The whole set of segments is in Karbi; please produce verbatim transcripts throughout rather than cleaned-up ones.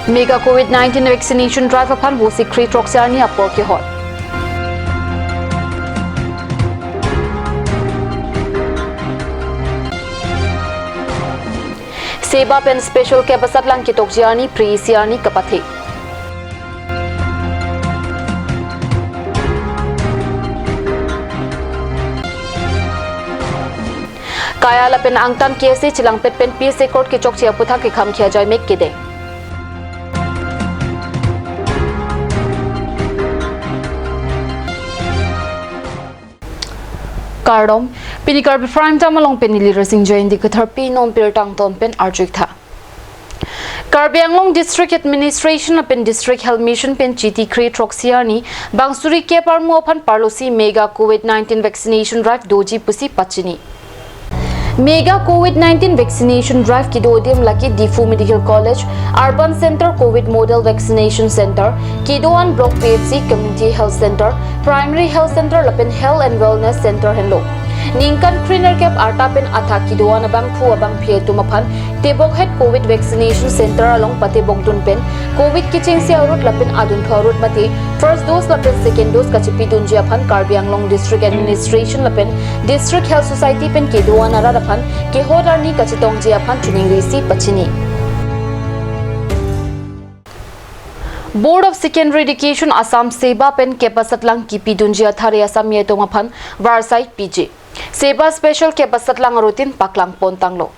Mega Covid nineteen vaccination drive aphan Vosik kre throksi arni apor kehot. SEBA pen special camp asatlang ketokji arni phre-isi arni kapathe. Kaya lapen angtan K S A chelangpet pen peace accord kechokche aputhak kekham khia jai mek kedeng. Kardom, pini Karbi Prime Time along pen neli Rasing Jain di ketharpi non pirtang ton pen arjuik tha. Karbi Anglong District Administration lapen District Health Mission pen Chiti kre throksi arni bang suri kep armu aphan parlosi Mega Covid nineteen vaccination drive doji pusi pachini. Mega Covid nineteen vaccination drive kedo adim lake Diphu Medical College, Urban Center Covid Model Vaccination Center, kedo-an Block P H C, Community Health Center, Primary Health Center lapen Health and Wellness Center henlo. Ningkan krenerkep arta pen athak kedo-an abangphu abangphi atum aphan tebokhet Covid vaccination center along patebokdun pen Covid kechengsi arut lapen adunthu arut mate first dose lapen second dose kachepidunji aphan Karbi Anglong District Administration lapen District Health Society pen kedo-an arat aphan kehot arni kachetongji aphan chuning risi pachini. Board of Secondary Education Assam SEBA pen camp asatlang kipidunji athare Assami atum aphan varsai piji. SEBA special camp asatlang arutin paklang pontanglo.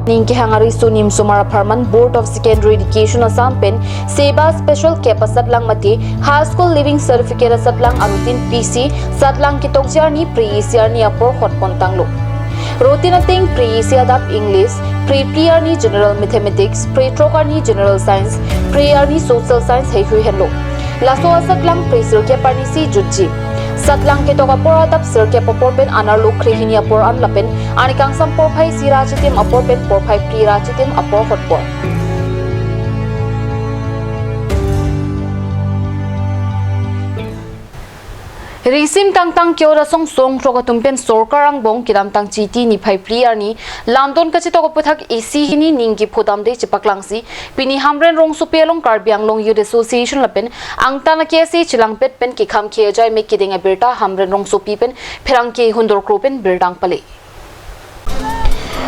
Ning kehang ari sunim sumar apharman Board of Secondary Education Assam pen SEBA special camp asatlang mate High School Leaving Certificate asatlang arutin pisi satlang ketokji arni phre-isi arni apor hot pontanglo. Rutin ateng phre-isi adap English, phre-phli arni General Mathematics, phre-throk arni General Science, phre arni Social Science heihui henlo. Laso asatlang phre sirkep arnisi jutji. Satlang ketok apor adap sirkep apor pen anerlo kre hini apor an lapen arni kangsam porphai isi ra chitim apor pen porphai phli ra chitim apor hotpon. Risim tangtang ke-ot asong songthrok atum pen sorkar angbong kedamtang Chiti niphai phli arni lamdon kachetok aputhak isi hini ning kephodamde chepaklangsi pini Hamren rongsopi along Karbi Anglong Youth Association lapen angtan a-K S A chelangpet pen kekham khia jai mek kedeng abirta Hamren rongsopi pen pherangke hundor kro pen birta pale.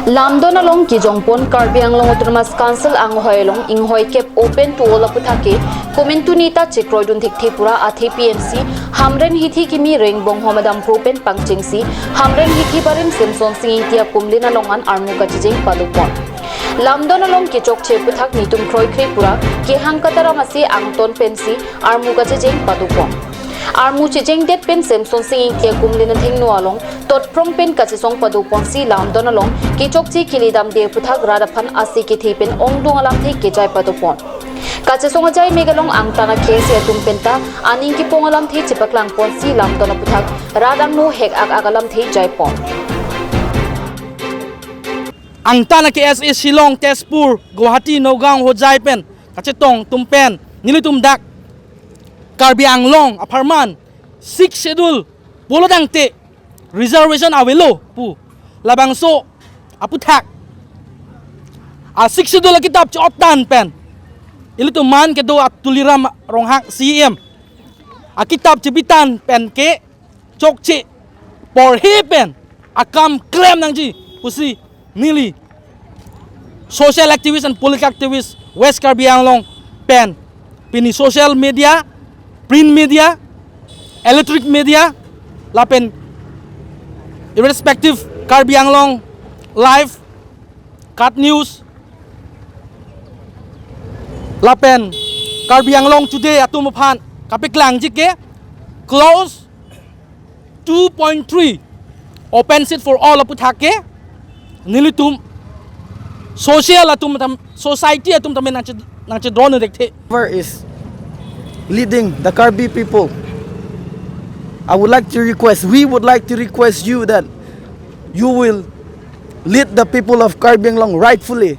Lamdon along kejongpon Karbi Anglong Autonomous Council anghoi along inghoi kep open to all aputhak ke komentu neta chekroidun thekthe pura athe P M C Hamren hithi kimi rengbong hom adam pro pen pangchengsi Hamren hithi barim Semson Sing Ingti akumlin along an armu kachejeng padopon. Lamdon along kechokche aputhak nitum kroikre pura kehang kataram asi angton pensi armu kachejeng padopon. Armu chejengdet pen Semson Sing Ingti akumlin athengno along totphrong pen kachesong padoponsi lamdon along kechokche kelidamde aputhak rat aphan ase kethe pen ongdung alamthe kejai padopon. Kachesong ajai mek along angtan a-K S A atum penta aning kepong alamthe chepaklangponsi lamdon aputhak rat angno hek ak ak alamthe jaipon. Angtan a-K S A Shillong, Tezpur, Guwahati, Nagaon, Hojai pen kachetong atum pen nelitum dak Karbi Anglong apharman Sixth Schedule pulo tangte reservation avelo pu. Labangso aputhak a-Sixth Schedule akitap che-ottan pen ilitum man kedo a-Tuliram Ronghang C E M akitap chebitan pen ke chokche porhe pen akam klem nangji pusi neli social activist and political activist West Karbi Anglong pen pini social media, print media, electronic media lapen irrespective Karbi Anglong Live, KAT News lapen Karbi Anglong Today atum aphan kapeklangji ke clause two point three open seat for all aputhak ke nelitum social atum tam, society atum tamen nangche nangchedron thekthe. Whoever is leading the Karbi people, I would like to request, we would like to request you that you will lead the people of Karbi Anglong rightfully,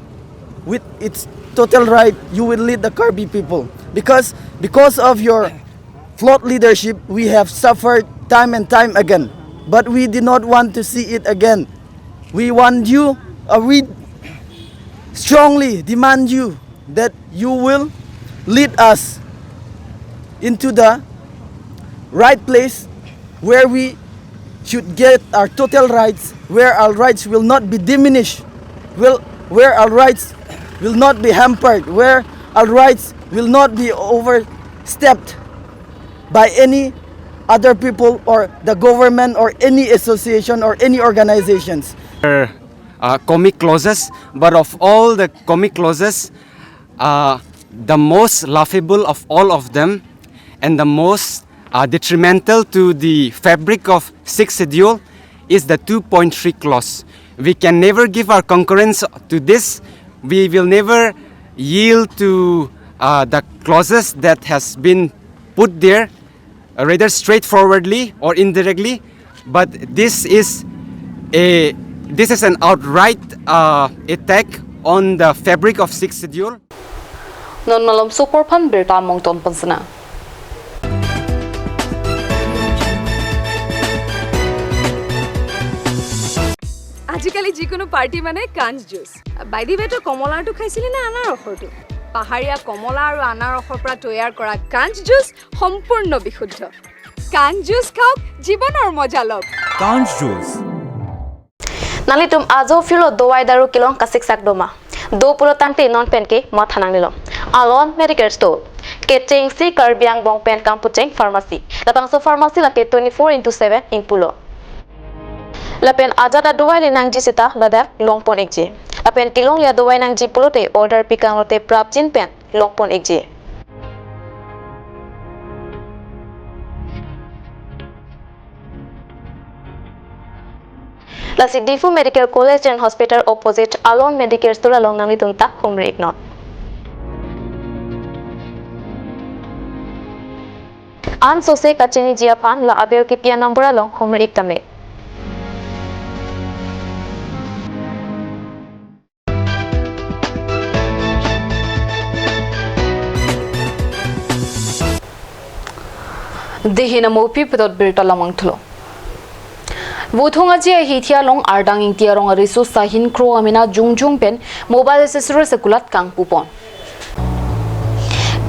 with its total right. You will lead the Karbi people because, because of your flawed leadership, we have suffered time and time again. But we did not want to see it again. We want you, uh, we strongly demand you that you will lead us into the right place where we should get our total rights, where our rights will not be diminished, will, where our rights will not be hampered, where our rights will not be overstepped by any other people or the government or any association or any organizations. Uh, comic clauses, but of all the comic clauses, uh, the most laughable of all of them and the most uh, detrimental to the fabric of Sixth Schedule is the two point three clause. We can never give our concurrence to this. We will never yield to uh, the clauses that has been put there, uh, rather straightforwardly or indirectly. But this is a this is an outright uh, attack on the fabric of Sixth Schedule. Non malom super phan birta mongton pansana. আজিকালি যিকোনো পাৰ্টি মানে কাঞ্চ juice. By the ৱে, তই কমলাৰটো খাইছিলি নে আনাৰসৰটো? পাহাৰীয়া কমলা আৰু আনাৰসৰ পৰা তৈয়াৰ কৰা কাঞ্চ জুচ সম্পূৰ্ণ বিশুদ্ধ। কাঞ্চ জুচ খাওক, জীৱনৰ মজা লওক। Kanj Juice. Nanglitum ajo phirlo dovai daru kelong kasik sak doma. Do pulo tangte non penke mathanang nilo. Alon Medicare Store. Kechengsi Karbi Anglong pen kangpucheng pharmacy. Labangso pharmacy lake twenty-four into seven ingpulo. Lapen ajat adovai le nangji seta ladak longpon ikji. Lapen kelong ya dovai nangji pulote order pikang lote prapjin pen longpon ikji. Lasi Diphu Medical College and Hospital opposite Alon Medicare Store along nanglitum ta humri iknon. An sose kachiniji aphan la aber kipi a number along humri ik tame. Dehin amopi pedot birta lamang thulo. Vothung aji ahithi along Ardang Ingti arong ariso Sahin Kro amena jongjong pen mobile accessories akulat kangpupon.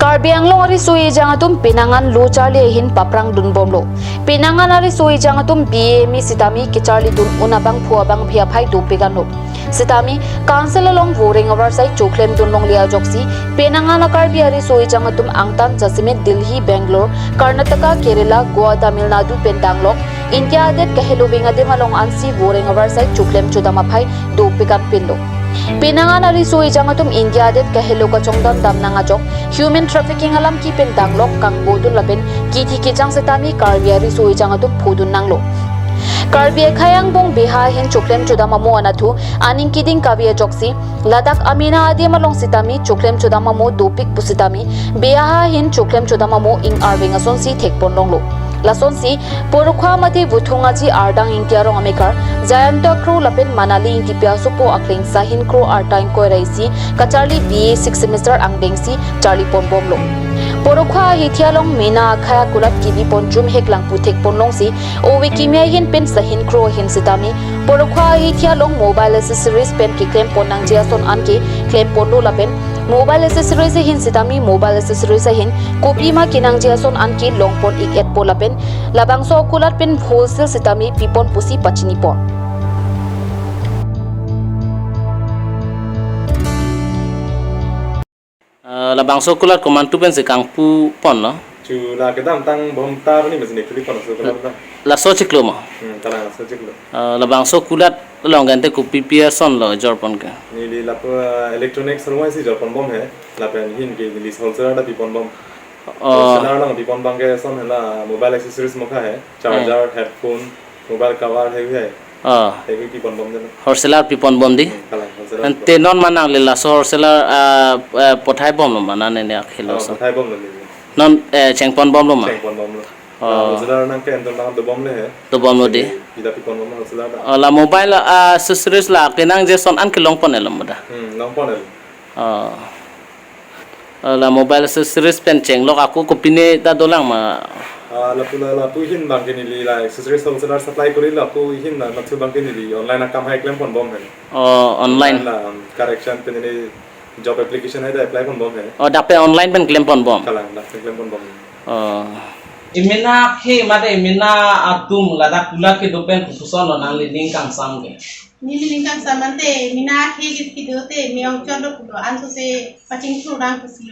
Karbi Anglong ariso ejang atum penang an lo charli ahin paprang dunbomlo. Penang an ariso ejang atum B A M E sitame kecharli dun un abangphu abangphi aphai dopik anlo. Sitame Council along voreng avarsai choklem dun longle ajoksi penang an a Karbi ariso ejang atum angtan jasemet Delhi, Bangalore, Karnataka, Kerala, Goa, Tamil Nadu pen danglok India adet kahelo veng adim along ansi voreng avarsai choklem chodam aphai dopik anpinlo. Penang an ariso ejang atum India adet kahelo kachongdon damnang ajok human trafficking alam kepen danglok kangbodun lapen kithi kejang sitame Karbi ariso ejang atum phodun nanglo. Karbi akhei angbong Beha ahin choklem chodam amo anatthu aning keding kave ajoksi ladak amena adim along sitame choklem chodam amo dopik pusitame Beha ahin choklem chodam amo ing arveng asonsi thekpon longlo. Lasonsi Porokhua mate Vothung aji Ardang Ingti arong amekar Jayanta Kro lapen Manali Ingtipi asopo akleng Sahin Kro arta ingkoi ra isi kacharli B A sixth semester angdengsi charli ponbomlo. Porokhua ahithi along mena akhei akulat kibipon jumhek lang puthekpon longsi ove kimi ahin pen Sahin Kro ahin sitame Porokhua ahithi along mobile accessories pen keklem pon nangji ason anke klem ponlo lapen mobile accessories ahin sitame mobile accessories ahin kopima kenangji ason anke longpon ik-etpo lapen labangso akulat pen wholesale sitame pipon pusi pachinipon. Ah, labangso akulat komantu pensi kangpupon lo? Chu la kedamtang bom ta ni mesen kuli pon so kedamtang. Laso chiklo mo? Hmm, kalang laso chiklo. Ah, labangso akulat along gante kopipi ason lo jorpon ke? Neli lapu, ah, electronics rumah si jorpon bom he. Lapen ahin ke neli wholesaler ta pipon bom. Oh, Wholesaler along pipon bom ke ason hela mobile accessories mokha he. Charger, headphone, mobile cover he he. Oh, He pipon bom jana. Wholesaler pipon bom di? Hmm, kalang wholesaler. Ante non manang le laso wholesaler, ah, ah, pothai bomlo ma nane ne akhelo Oh, so? pothai bomlo neli. Non, eh, chengpon bomlo ma? Chengpon bomlo. Oh. Wholesaler nang ke enton nang dobom le he. Dobomlo di? Pida pipon bom wholesaler ta. Oh, la mobile, ah, accessories la kenangji ason anke longpon-etlo ma da? Hmm, longpon-et. Oh. Oh, la mobile accessories pen chenglok ako kopine ta dolang ma? Ah, lapu la, lapu ahin bang ke neli la accessories wholesaler supply kori lapu ahin la, lapu bang ke neli online akam hai klempon bom he. Oh, online. La, um, correction pen neli Job application hai ta apply ponbom he. Oh, dak pen online pen klem ponbom. Kalang, dak pen klem ponbom. Oh. Emena akhei mate emena atum ladak kulat kedo pen kopuson lo nangli ning kangsam ke? Neli ning kangsam ante emena akhei ke kedo te me-ong chot lo pulo, ansose pachingthur nang pusi.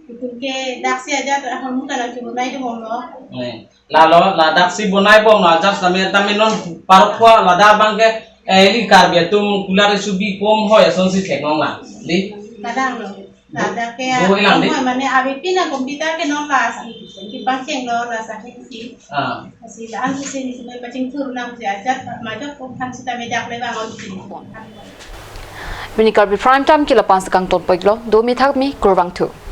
Itum ke daksi ajat ahormu ta nangchebonai dobomlo. Eh. Lalo, ladaksi bonai bomlo ajat tame, tame non parpua ladak abang ke, eh, ili Karbi atum kulat isubi pom hoi asonsi theklong lang. Di? Kadang lo. Ladak ke, Bo ilang di? Mane abi pina computer ke non lasi. Kipangcheng lo lasi si. Ah. Lasi la ansose neli sumai pachingthur nang si ajat majok pom kan sita medak le bangon si. Pini Karbi Prime Time ke la-an si kangton poi lo, domi thakmi, kurvangthu.